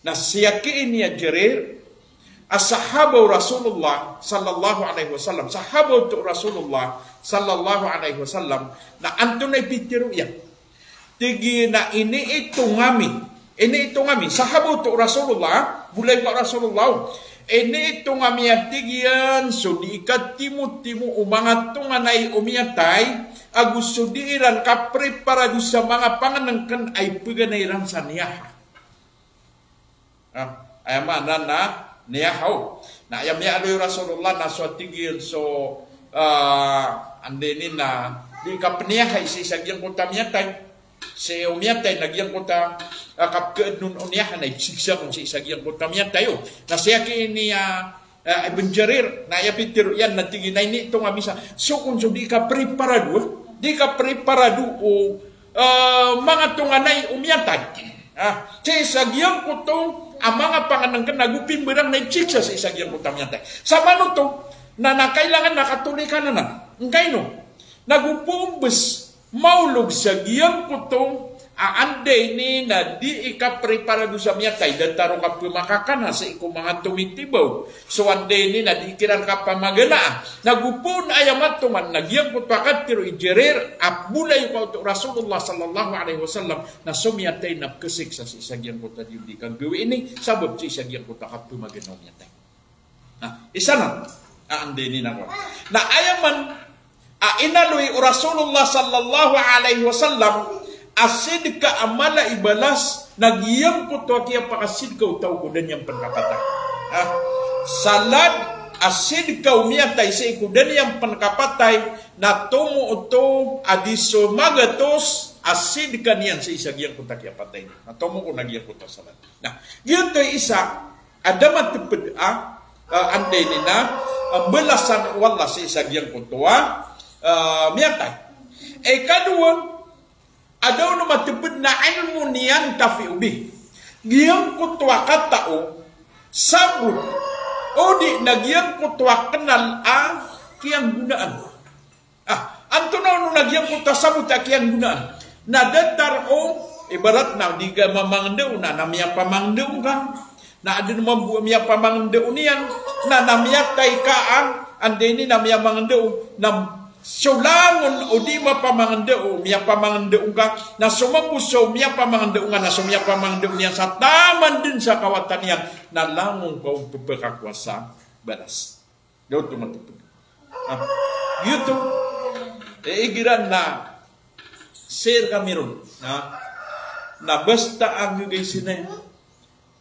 Na siyaki ini a Jarir, a sahaba o Rasulullah sallallahu alaihi wasallam, sahaba oto o Rasulullah sallallahu alaihi wasallam, na antonaa i pitharo iyan? Tig iyan a iniitong ami, iniitong ami, sahaba oto o Rasulullah, bolay ko a Rasulullah, iniitong ami a tig iyan so di ikatimotimo o manga tonganay o miyatay, ago so di iran kapreparado sa manga pangenengken a ipeganay iran sa niyaha. Ah, aya maana na niyaha o. Na aya miyaaloy o Rasulullah na so a tig iyan so, ah, anda ini na di kapeniyaha i sii sa giyangkoto a miyatay. Sii o miyatay na giyangkoto a, ah, kapekaadn on o niyaha na isiksa kon sii sa giyangkoto a miyatay o. Na siyaki ini a, ah, Ibn Jarir, na aya pitharo iyan na tig iyan a iniitong ami sa, so kon so di kapreparado, di kapreparado o, ah, manga tonganay o miyatay. Ah, sii sa giyangkoto a manga pangenengken ago pimbarang na isiksa sii sa giyangkoto a miyatay. Samanoto, na, na kailangan na katolikan anan. Ngkaino? Nago poon bes maolog sa giyangkoto a anda ini na di ikapreparado sa miyatay, datar o kapemakakana sii ko manga tomitibaw. So anda ini na di kiran kapamaganaa. Nago poon aya matoman na giyangkoto a katharo i Jarir a bolay ka oto o Rasulullah sallallahu alaihi wasallam na so miyatay na pekesiksa sii sa giyangkoto a di on di kanggawii ini, sabap sii sa giyangkoto a kapemagana o miyatay. Na, isa na, ah, anda ini na kowan. Na aya man a inaloy o Rasulullah sallallahu alaihi wasallam a sidka a mala i balas na giyangkoto a kiyapakasidka o taw ko da niyan pen kapatay. Ah, salad a sidka o miyatay sii ko da niyan pen kapatay na tomo oto a di so magatos a sidka niyan sii sa giyangkoto a kiyapatay niyan. Na tomoko na giyangkoto a salat. Na giyoto i isa a da mateped a, a, anday ini na, a, balasan o Allah sii sa giyangkoto a, a, miyatay. Ikadowa, a da on mateped na ilmun yantafi'u bih. Giyangkoto a katao, sabot, odi na giyangkoto a kenal a kiyanggonaan. Ah, antonaa onon a giyangkoto a sabot a kiyanggonaan? Na datar o, ibarat na di ka mamangndao na, na miyapamangndao ka. Na aden mambo a miyapamangndao niyan, na, na miyatay ka a, anday ini na miyamangndao, na so langon o di mapamangndao, miyapamangndao ka, na so mambo so miyapamangndao ka, na so miyapamangndao niyan sa taman den sa kawatan iyan, na langon ka o pepekakowa sa balas. Giyoto mateped. Ah, giyoto. Eh, igira na sir kami ron. Na, na basta ang gagay sinay.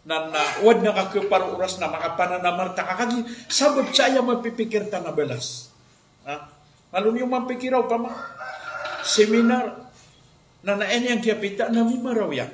Na, na, wad na kakeparo oras na makapananamarta ka kagiya. Sabot sa aya mapipikir ta na balas. Ah, malo niyo mapikira opama seminar. Na, na, aya niyan kiyapita na mimaraw iyan.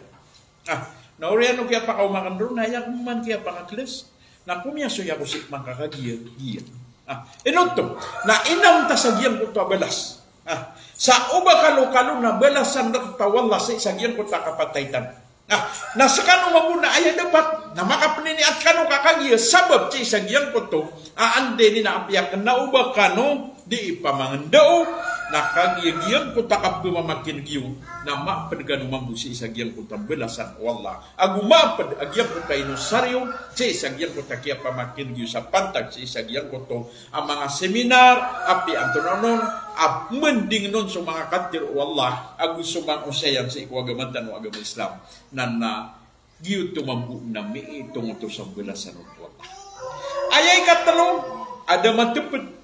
Ah, na oriyan o kiyapakaoma ken ron, na aya ko man kiyapakakles. Na komiyasoy ako sii ko mangkakagiya, giya. Ah, ino oto? Na inam ta sa giyangkoto a balas. Ah, sa o ba kalokalo na balasan rek ta o Allah sii sa giyangkoto a kapatay tano. Ah, na sekano mambo na aya dapat, na makapeniniat kano ka kagiya, sabap sii sa giyangkoto a, anday ini na apiya ken na o ba kano di ipamangndao, na kagiya giyangkoto a kapemamakineg iyo, na maped kano mambo sii sa giyangkoto a balasan o Allah. Ago maped a giyangkoto a inosar iyo sii sa giyangkoto a kiyapamakineg iyo sa pantag sii sa giyangkoto a manga seminar, apiya antonaa onon a mending non so manga katero o Allah, ago so manga osayan sii ko agama tano a agama Islam. Na, na, giyoto mambo na miitong oto sa balasan o Allah. Aya ikatelo a da mateped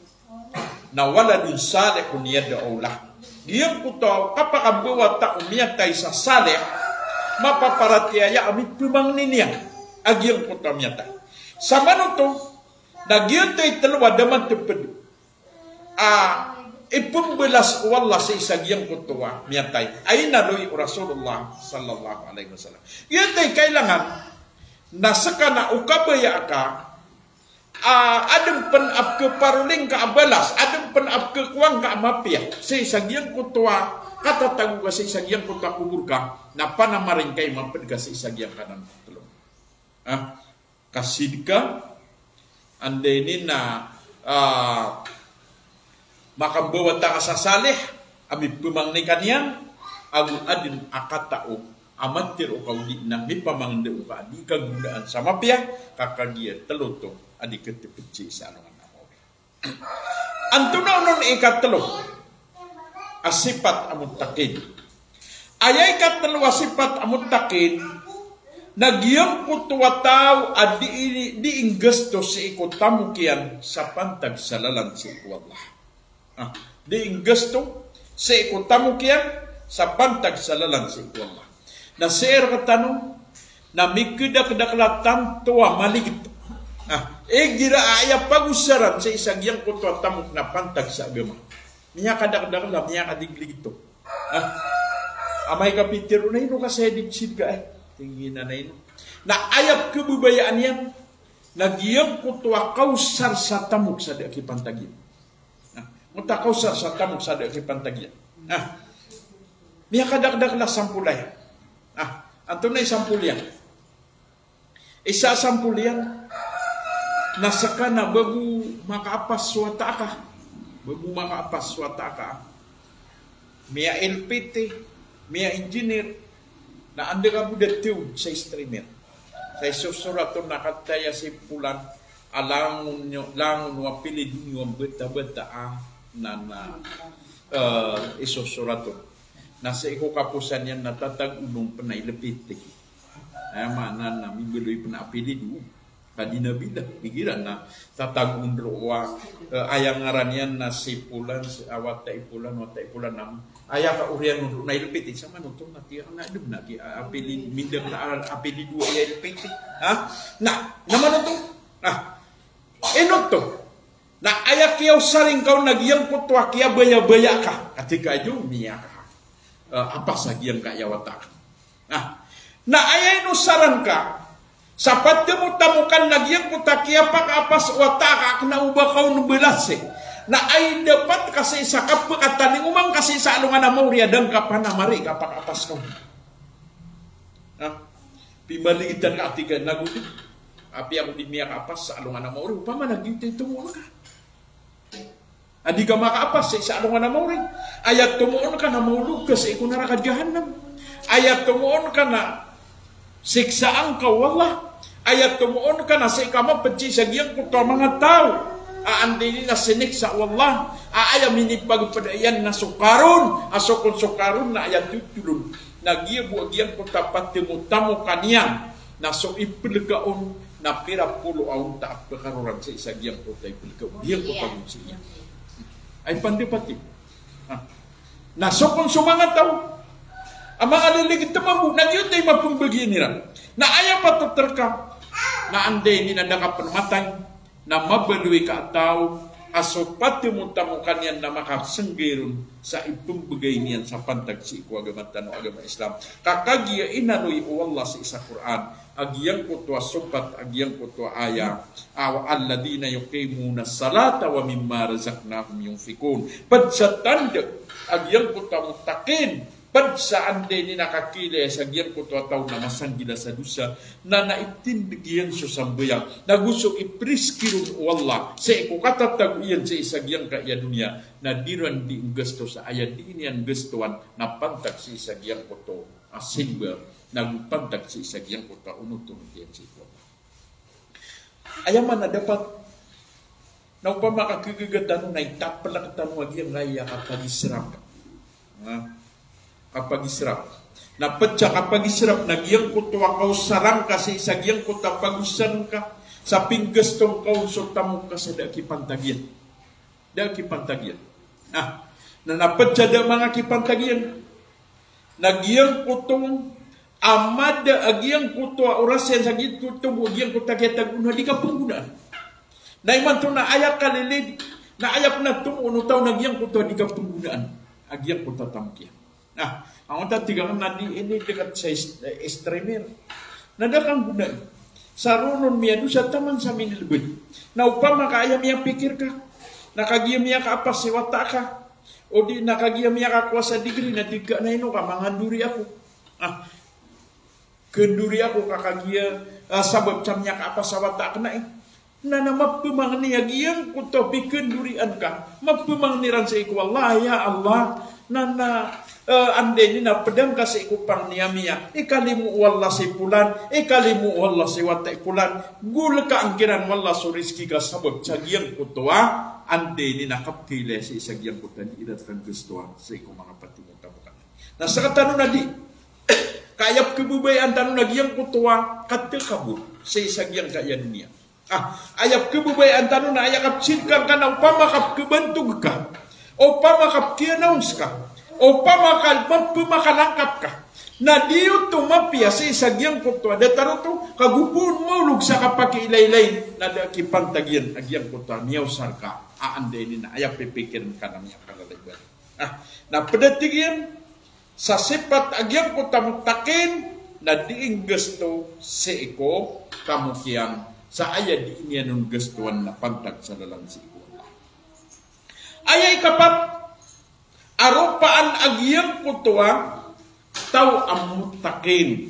na waladun salihun yad'u lah. Giyangkoto a kapakambawata o miyatay sa salih, mapaparatiyaya a mipemangni niyan a giyangkoto a miyatay. Sa manoto, na giyoto i telo a da mateped a ipembalas o Allah sii sa giyangkoto a miyatay. Ay na loy o Rasulullah sallallahu alaihi wasallam. Giyoto i kailangan na sekana o kabaya ka a, aden pen a pekeparoling ka a balas, aden pen a pekekowang ka a mapiya sii sa giyangkoto a katatago ka sii sa giyangkoto a kobor ka, na panamaring ka i maped ka sii sa giyangkanan a telo. Ah, kasidka, anday ini na, ah, makambawata ka sa salih a mipemangni ka niyan, ago aden a katao a matero ka odi na mipamangndao ka a di kagonaan sa mapiya, ka kagiya telo oto a di keteped sii sa alongan a mawri. Antonaa onon i ikatelo a sipat a muttaqin? Aya ikatelo a sipat a muttaqin na giyangkoto a taw a di, di inggasto sii ko tamok iyan sa pantag sa lalan sii ko Allah. Ah, di inggasto sii ko tamok iyan sa pantag sa lalan sii ko Allah. Na sii rektano na mikedakdakel a tanto a maligto. Ah, igira a aya pagosaran sii sa giyangkoto a tamok na pantag sa agama. Miyakadakdakel a miyakadigligto. Ah, amay ka pitero na ino ka saya di sidka, eh. Tig iyan a ino. Na aya kebabayaan iyan na giyangkoto a kaosar sa tamok sa da kipantag iyan. Ah, mota kaosar sa tamok sa da kipantag iyan. Ah, miyakadakdakel a sampol iyan. Ah, antonaa i sampol iyan? Isa a sampol iyan na sekana bago makaapas so wata ka. Bago makaapas so wata ka. Miya-L P T, miya-engineer, na anda ka bo da tiyo sa streamer. Sa isosorat on na kataya si Polan, a langon iyo, langon o apelido niyo a bata-bata a, na, na, eh, isosorat on. Na sii ko kaposan iyan na tatago on pen a L P T. Aya maana na mimbaloy pen a apelido. Ka di na bila, igira na tatago on roo a, eh, aya ngaran iyan na si Polan, si, ah, wata i Polan, wata i Polan na. Aya kaoriyan on roo na L P T, sa manoto na tiya, na dem na tiya, ah, apelido, mindang na aral, apelido aya L P T. Ha? Na, na manoto? Ah, ino oto? Na aya kiyaosar ingka on na giyangkoto a kiyabayabaya ka. Katika ajo, miya ka. eh, apas a giyangkaya wata ka. Na, na aya inosaran ka sa patemotamokan na giyangkoto a kiyapakaapas o wata ka a kena o ba ka on belase. Na aya dapat ka sii sa kapekatalingoma ngka sii sa alongan a maori a da ngka panamari kapakaapas ka on. Na, pimaligitan ka a tig ka, nago di, apiya ako di miyakaapas sa alongan a maori, opama na giyoto i tomoon ka a di ka makaapas sii sa alongan a maori. Aya tomoon ka na maolog ka sii ko naraka jahannam. Aya tomoon ka na siksaan ka o Allah. Aya tomoon ka na sii ka maped sii sa giyangkoto a manga taw a anda ini na siniksa o Allah. A aya minipagped iyan na so Karun, a so kon so Karun na aya totolon na giya bo a giyangkoto a patemotamokan iyan na so ipeleka on na pira polo a onta a pekaroran sii sa giyangkoto a ipeleka on. Giyangkoto a gonsi iyan. Aya pandapat iyo. Na, na so kon so manga taw a manga lelegi temambo na giyoto i mapembagian iran. Na aya patot reka na anda ini na da ka pen matay, na mabaloy ka a taw a so patemotamokan iyan na makasenggay ron sa ipembegay niyan sa pantag sii ko agama tano a agama Islam. Ka kagiya inaloy o Allah sii sa Qur'an a giyangkoto a sopat a giyangkoto a aya a, "Alladhina yuqimuna salata wa mimma razaqnahum yunfiqun." Ped sa tanda a giyangkoto a muttaqin, ped sa anda ini na kakiilaya sa giyangkoto a taw na masanggila sa dosa, na na itindeg iyan so sambayang, nago so ipriski ron o Allah sii ko katatago iyan sii sa giyangkaya doniya, na di ron di nggasto sa aya di niyan nggastoan na pantag sii sa giyangkoto a simba, nago pantag sii sa giyangkoto a onot-onot iyan sii ko Allah. Aya maana dapat na opama ka kegaga tano na itapelek tano a giyangkaya kapagisrap. Na, kapagisrap. Na ped sa kapagisrap na giyangkoto a kaosar angka sii sa giyangkoto a pagosar angka sa pinggasto angka on so tamok ka sa da kipantag iyan. Da kipantag iyan. Na, na ped sa da manga kipantag iyan na giyangkoto a mada a giyangkoto a oras iyan sa giyangkoto bo a giyangkoto a kiyatag on a di kapenggonaan. Na imanto na aya kalilid, na aya pen a tomoon o taw na giyangkoto a di kapenggonaan a giyangkoto a tamok iyan. Na, angkoto a tig aken na di ini dekat sa is-, eh, streamer. Na da kanggonai. Sa roo on miyadosa taman sa minilebed. Na opama ka aya miyapikir ka na kagiya miyakaapas i wata ka, o di na kagiya miyakakowa sa degree na tig ka na ino ka mangandori ako. Ah, kendori ako ka kagiya, ah, sabap sa miyakaapas a wata aken ai. Na, na mapemangni a giyangkoto a pikendorian ka. Mapemangni ran sii ko Allah, ya Allah. Na, na, eh, anda ini na ped angka sii ko pangni ami a ikalimo o Allah si polan, ikalimo o Allah si wata i polan. Goleka angka iran o Allah so rizki ka sabap sa giyangkoto a anda ini na kapekilaya sii sa giyangkoto a di iran kanggastoan sii ko manga patimok tamokan. Na sekatano na di, ka aya pekebabayaan tano na giyangkoto a katakabur sii sa giyangkaya doniya. Ah, aya pekebabayaan tano na aya kapesirkan ka na opama ka pekebantog ka, opama ka pekiannounce ka, opama ka mapemakalangkap ka. Na di oto mapiya sii sa giyangkoto a datar oto, ka go poon maolog sa kapakiilaylay, na da kipantag iyan a giyangkoto a miyaosar ka, a anda ini na aya pipikiren ka na miyakalalay ba. Ah, na ped a tig iyan, sa sipat a giyangkoto a muttaqin, na di inggasto sii ko tamok iyan, sa aya di niyan on gastoan na pantag sa lalan sii ko Allah. Aya ikapat, a ropaan a giyangkoto a taw a muttaqin,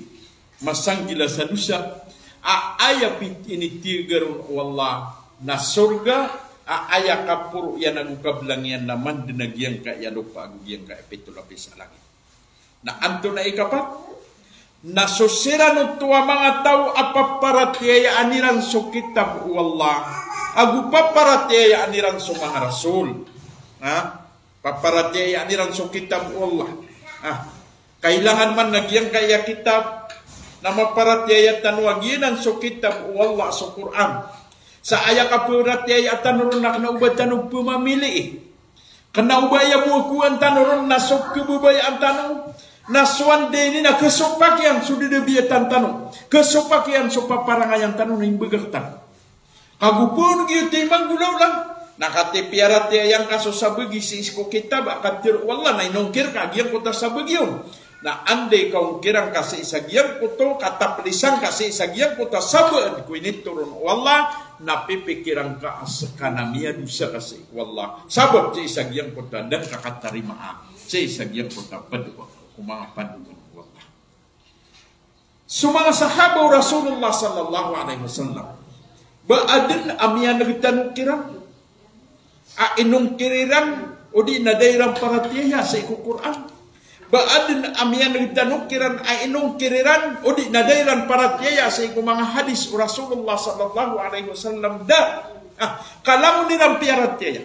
masanggila sa dosa, a aya pit-, initigar on o Allah na sorga, a aya kaporo iyan ago kabelang iyan na manden a giyangkaya lopa ago giyangkaya pito lapis a langit. Na antonaa i ikapat? Na so siran oto a manga taw a paparatiyayaan iran so kitab o Allah, ago paparatiyayaan iran so manga rasul. Ha? Paparatiyayaan iran so kitab o Allah. Ah, kailangan man na giyangkaya kitab na maparatiyaya tano a giyanan so kitab o Allah, so Qur'an. Sa aya kaparatiyaya tano ron na kena o ba tano pemamilii. Kena o ba aya bo a kowaan tano ron na so kebabayaan tano na so anda ini na kesopak iyan so dedebiyatan tano, kesopak iyan so paparangayan tano na imbegak tano. Ka go poon giyoto i manggolawla, Na katii piyaratiyaya ngka so sabagi sii ko kitab a katharo o Allah na inongkir ka a giyangkoto a sabagi on. Na anda i kaongkiran ka sii sa giyangkoto, kataplisan ka sii sa giyangkoto a sabaad ko initoron o Allah, na pipikiran ka a ska na miyadosa ka sii ko Allah. Sabap sii sa giyangkoto a da ngka katarimaa sii sa giyangkoto a padoa ko manga padoan o Allah. So manga sahaba o Rasulullah sallallahu alaihi wasallam, ba aden a miyaneg tano kiran a inongkir iran o di na da iran paratiyaya sii ko Qur'an. Ba aden a miyaneg tano kiran a inongkir iran o di na da iran paratiyaya sii ko manga hadis o Rasulullah sallallahu alaihi wasallam. Da. Ah, ka langon iran piyaratiyaya.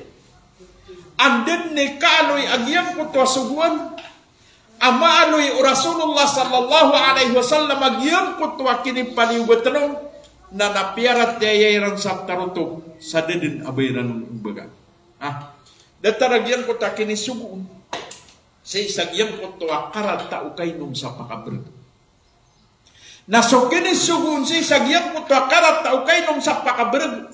Anda den i kaaloy a giyangkoto a sogoan a maaloy o Rasulullah sallallahu alaihi wasallam a giyangkoto a kinipaliyogat on, na na piyaratiyaya iran sa tarotop sa da den a ba iran on imbaga. Ah, datar a giyangkoto a kinisogo on sii sa giyangkoto a karata o kainom sa pakabereg. Na so kinisogo on sii sa giyangkoto a karata o kainom sa pakabereg,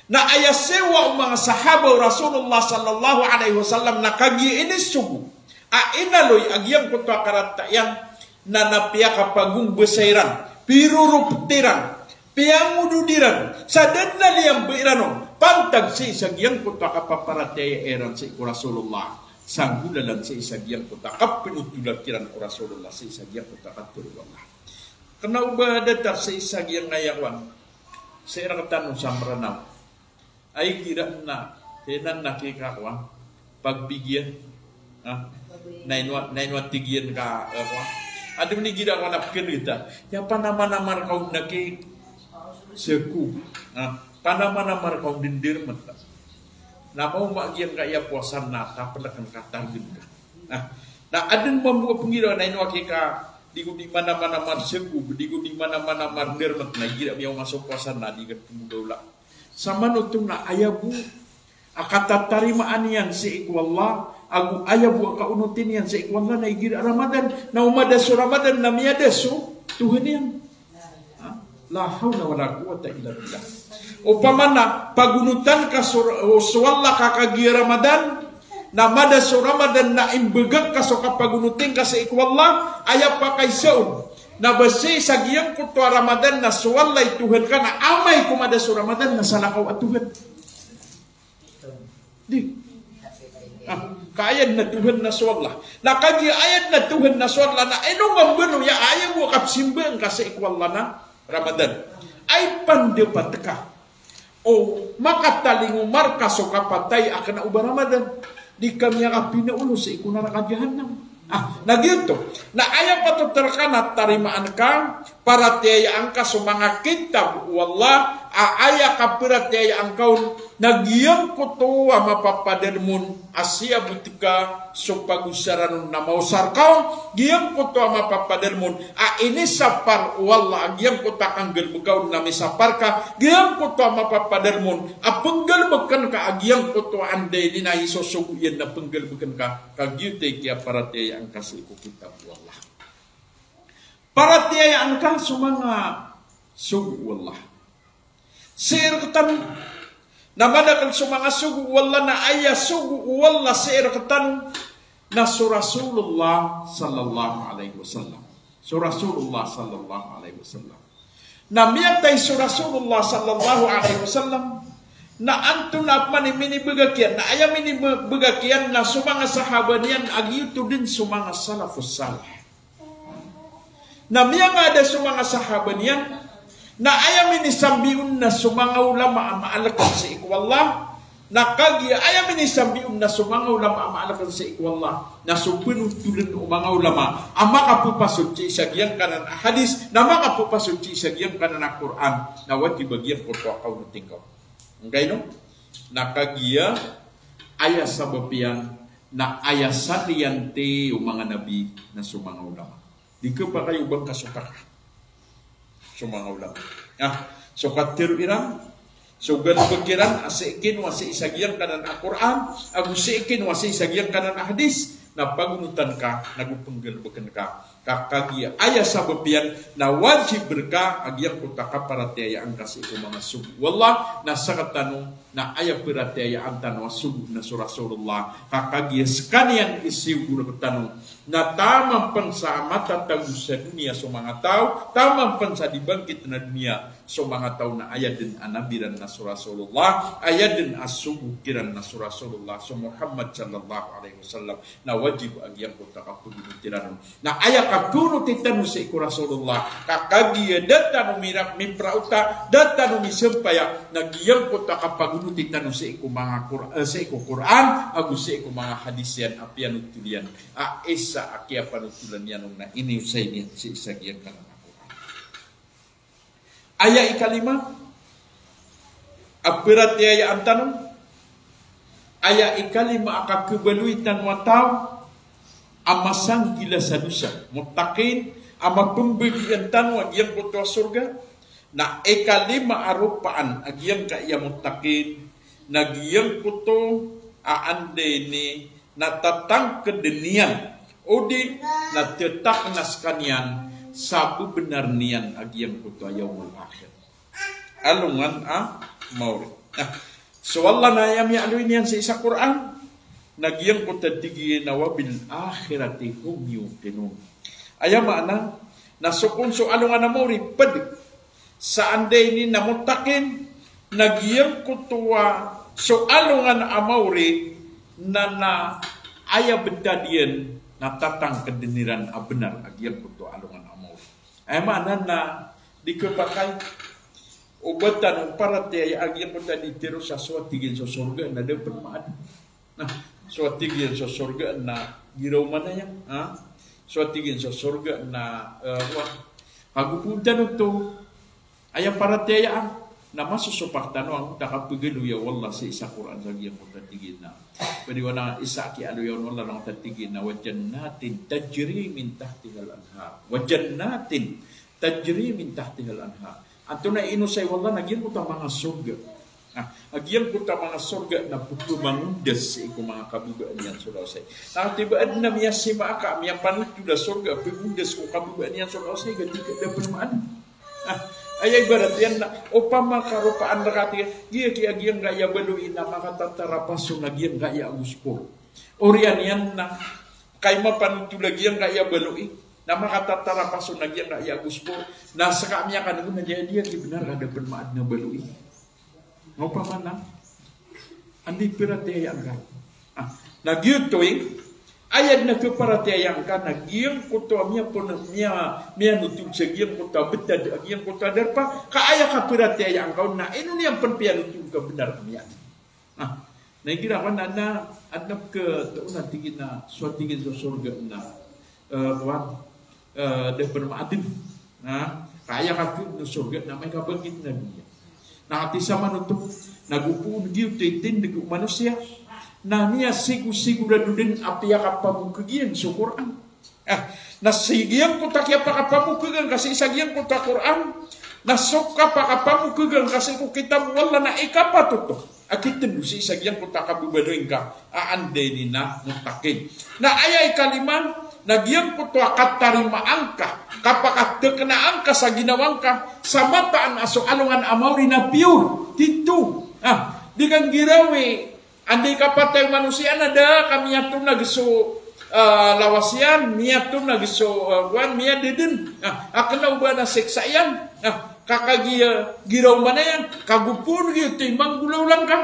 na aya siyowa o manga sahaba o Rasulullah sallallahu alaihi wasallam na kagiya inisogo a inaloy a giyangkoto a karata iyan, na na piyakapagombasa iran, pirorop iran, piyangodod iran sa da den a liyamba iran on pantag sii sa giyangkoto a kapaparatiyaya iran sii ko Rasulullah, sa nggolalan sii sa giyangkoto a kapenothola kiran o Rasulullah sii sa giyangkoto a katharo o Allah. Kena o ba datar sii sa giyangkaya kowan, sii rektano sa Mranaw. Ay gira na, kena na kikakowan, pagbigiyan. Ah, na ino, na ino tigiyan ka, eh, kowan. Aden i gira kowan a pekerita. Ya panamanamar kaon na ki seko. Ah, panamanamar kaon den dermet. Na maoma giyangkaya powasa na tapeleken ka targen ka. Ah, na aden mambo a pengira na ino aki ka, di ko di manamanamar seko, di ko di manamanamar dermet, na igira miyaoma so powasa na di ka temogawla. Samanoto na aya bo a katatarimaan iyan sii ko Allah, ago aya bo a kaonotin iyan sii ko Allah na igira Ramadan, na o mada so Ramadan na miyada so Tuhan iyan. Ha? La hawla wala quwwata illa billah. Opama na pagonotan ka so, so Allah ka kagiya Ramadan, na mada so Ramadan na imbegak ka so kapagonotin ka sii ko Allah, aya pakaiza on na ba sii sa giyangkoto a Ramadan na so Allah i Tuhan ka, na amay ko mada so Ramadan na salakaw a Tuhan. Di. Ah, ka aya den a Tuhan na so Allah. Na kagiya aya den a Tuhan na so Allah na ino nga mbaloy a aya bo a kapesimbaan ka sii ko Allah na Ramadan. Ay pandepat ka o makatalingoma rka so kapatay a kena o ba Ramadan. Di ka miyakapinaolo sii ko naraka jahannam. Ah, na giyoto. Na aya patot rka na tarimaan ka, paratiyayaan ka so manga kitab o Allah, a aya kaparatiyayaan ka on na giyangkoto a mapapadalem on a siyabot ka so pagosaran on na maosar ka on, giyangkoto a mapapadalem on a inisapar o Allah a giyangkoto a kanggalebeka on na misapar ka, giyangkoto a mapapadalem on a penggalebeken ka a giyangkoto a anda i di na isosogo iyan na penggalebeken ka, ka giyoto i kiyaparatiyayaan ka sii ko kitab o Allah. Paratiyayaan ka so manga sogo o Allah. Sii rektano, na madakel so manga sogo o Allah, na aya sogo o Allah sii rektano na so Rasulullah sallallahu alaihi wasallam. So Rasulullah sallallahu alaihi wasallam. Na miyatay so Rasulullah sallallahu alaihi wasallam, na antonaa pman i minibegak iyan, na aya minibegak iyan na so manga sahaba niyan a giyoto den so manga salafus salih. Na miyangada so manga sahaba niyan, na aya minisambi on na so manga ulama a maaleken sii ko Allah, na kagiya aya minisambi on na so manga ulama a maaleken sii ko Allah, na so penotolen o manga ulama a makapepasod sii sa giyangkanan a hadis, na makapepasod sii sa giyangkanan a Qur'an, na wajib a giyangkoto a kaonotin ka on. Angkaino? Na kagiya aya sabap iyan na aya saliyanti o manga nabi na so manga ulama. Di kepakay o ba ngka so paka so manga ulama. Ah, so katharo iran, so galebek iran a sii kinowa sii sa giyangkanan a Qur'an, ago sii kinowa sii sa giyangkanan a hadis, na pagonotan ka nago penggalebeken ka. Ka kagiya aya sabap iyan na wajib rka a giyangkoto a kaparatiyayaan ka sii ko manga sogo o Allah, na sektano Na aya paratiyayaan tano a sogo na so Rasulullah, ka kagiya sekaniyan i siyogo rektano, na taman pen sa matatago sa doniya so manga taw, taman pen sa di bangkit na doniya so manga taw, na aya den a nabi ran na so Rasulullah, aya den a sogo kiran na so Rasulullah, so Muhammad sallallahu alaihi wasallam. Na wajib a giyangkoto a kapagonoti tano. Na aya kapagonoti tano sii ko Rasulullah, ka kagiya da tano mira-, mipraota, da tano misampaya, na giyangkoto a kapagonoti tano sii ko manga Qur-, eh, sii ko Qur'an, ago sii ko manga hadis iyan a piyanothol iyan. A isa a kiyapanothol iyan on na iniosay niyan sii sa giyangkanan a Qur'an. Aya ikalima a paratiyayaan tano, aya ikalima a kakhabaloy tano a taw a masanggila sa dosa, muttaqin, a mapembagian tano a giyangkoto a sorga, na ikalima a ropaan a giyangkaya muttaqin, na giyangkoto a anda ini na tatangkeden iyan, odi na tetakna sekaniyan sa bebenar niyan a giyangkoto a yawmul akhir. Alongan a maori. Na so Allah na aya miyaaloy niyan sii sa Qur'an, na giyangkoto a tig iyan a wa bil akhirati hum yuqinun. Aya maana, na so kon so alongan a maori ped sa anda ini na muttaqin, na giyangkoto a so alongan a maori na, na aya betad iyan na tatangkeden iran a benar a giyangkoto a alongan a maori. Aya maana na di kepakay o ba tano paratiyaya a giyangkoto a di tero sa so a tig iyan so sorga na da pen maadn. Na so a tig iyan so sorga na giraw manaya, ha? So a tig iyan so sorga na, eh, wa. Kago pon tano oto aya paratiyayaan, na masosopak tano angkoto a kapagaloya o Allah sii sa Qur'an sa giyangkoto a tig iyan na, pwede wana isa a kiyaaloya on o Allah na angkoto a tig iyan na, "Wa jannatin tajri min tahtihal anhar." Wa jannatin tajri min tahtihal anhar. Antonaa i inosay o Allah na giyangkoto a manga sorga. Na a giyangkoto a manga sorga na pepemangondas sii ko manga kababaan iyan so lawasay. Na katii ba aden a miyasima aka, miyapanothol a sorga, pegondas ko kababaan iyan so lawasay, gati ka da pen maadn. Na aya ibarat iyan na opama ka ropaan reka, tig iyan, giya ki a giyangkaya baloy na makatatarapas on a giyangkaya a gospor. Oriyan iyan na kay mapanothol a giyangkaya baloy na makatatarapas on a giyangkaya a gospor. Na seka miyakaneg on na giya, giya ki benar ka da pen maadn a baloy. Opama na anda i paratiyayaan ka. Ah, na giyoto i aya den a kaparatiyayaan ka na giyangkoto a miyapen-, miya-, miyanothol sa giyangkoto a betad a giyangkoto a darpa, ka aya kaparatiyayaan ka on na ino niyan pen piyanothol ka benar ka miyaadn. Na, na igira ko na, na, aden a peketoon a tig iyan na, so a tig iyan so sorga na, eh, kowan, eh, da pen maadn. Na, ka aya kathod o sorga na amay ka bangkit na doniya. Na katii sa manoto, na go poon giyoto i tindeg o manosiya, na miyasigsigorado den a piyakapamokeg iyan so Qur'an. Ah, na sii giyangkoto a kiyapakapamokeg angka sii sa giyangkoto a Qur'an, na so kapakapamokeg angka sii ko kitab o Allah na ikapatot a kitendo sii sa giyangkoto a kababaloy ngka a anda ini na muttaqin. Na aya ikalima, na giyangkoto a katarima angka, kapakatekna angka sa ginawa ngka, sa mataan a so alongan a maori na pure, titho. Ah, di ka nggirawi, anda i kapatay o manosiya na da ka miyatonag so, ah, lawas iyan, miyatonag so, ah, kowan, miyadeden. Ah, a kena o ba na siksa iyan. Ah, ka kagiya giraw manaya, ka go poon giyoto i manggolawla ngka.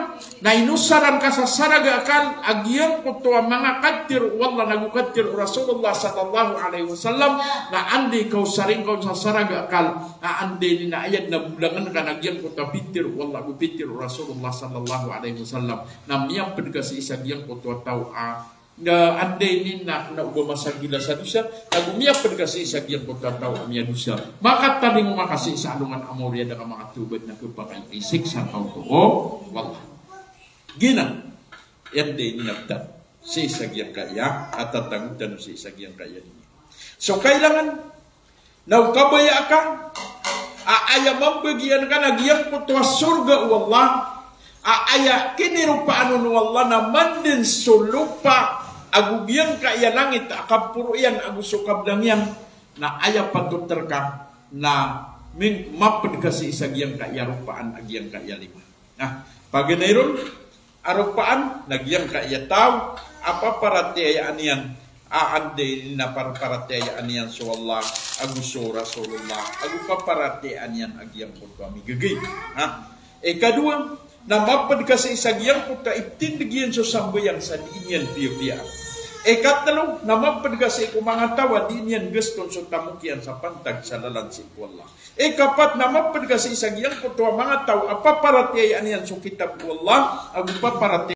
Na inosaran ka sa saraga a akal a giyangkoto a manga katharo o Allah nago katharo o Rasulullah sallallahu alaihi wasallam, na anda i kaosari ngka on sa saraga a akal a anda ini na aya den a bolangen ka na giyangkoto a pitharo o Allah go pitharo o Rasulullah sallallahu alaihi wasallam. Na miyaped ka sii sa giyangkoto a taw a, na anda ini na, na o ba masanggila sa dosa, nago miyaped ka sii sa giyangkoto a taw a miyadosa. Makatalingoma ka sii sa alongan a maori a da ka makatawbat na kepakay i siksa ka oto o Allah. Giyanan i anda ini na betad sii sa giyangkaya a tatago tano sii sa giyangkaya ini. So kailangan na o kabaya ka a aya mambagian ka na giyangkoto a sorga o Allah, a aya kiniropaan on o Allah na mandan so lopa ago giyangkaya langit a kaporo iyan ago so kablang iyan, na aya patot reka na min-, maped ka sii sa giyangkaya ropaan a giyangkaya lima. Na Paganay ron a ropaan na giyangkaya taw a paparatiyayaan iyan a anda i na par-, paratiyayaan iyan so Allah ago so Rasulullah ago paparatiyayaan iyan a giyangkoto a migagay. Ha? Ikadowa, na mapd ka sii sa giyangkoto a itindg iyan so sambayang sa dii niyan piyapiyaan. Ikatlo, na mapd ka sii ko manga taw a dii niyan gaston so tamok iyan sa pantag sa lalan sii ko Allah. Ikapat, na mapd ka sii sa giyangkoto a manga taw a paparatiyayaan iyan so kitab o Allah ago paparatiyayaan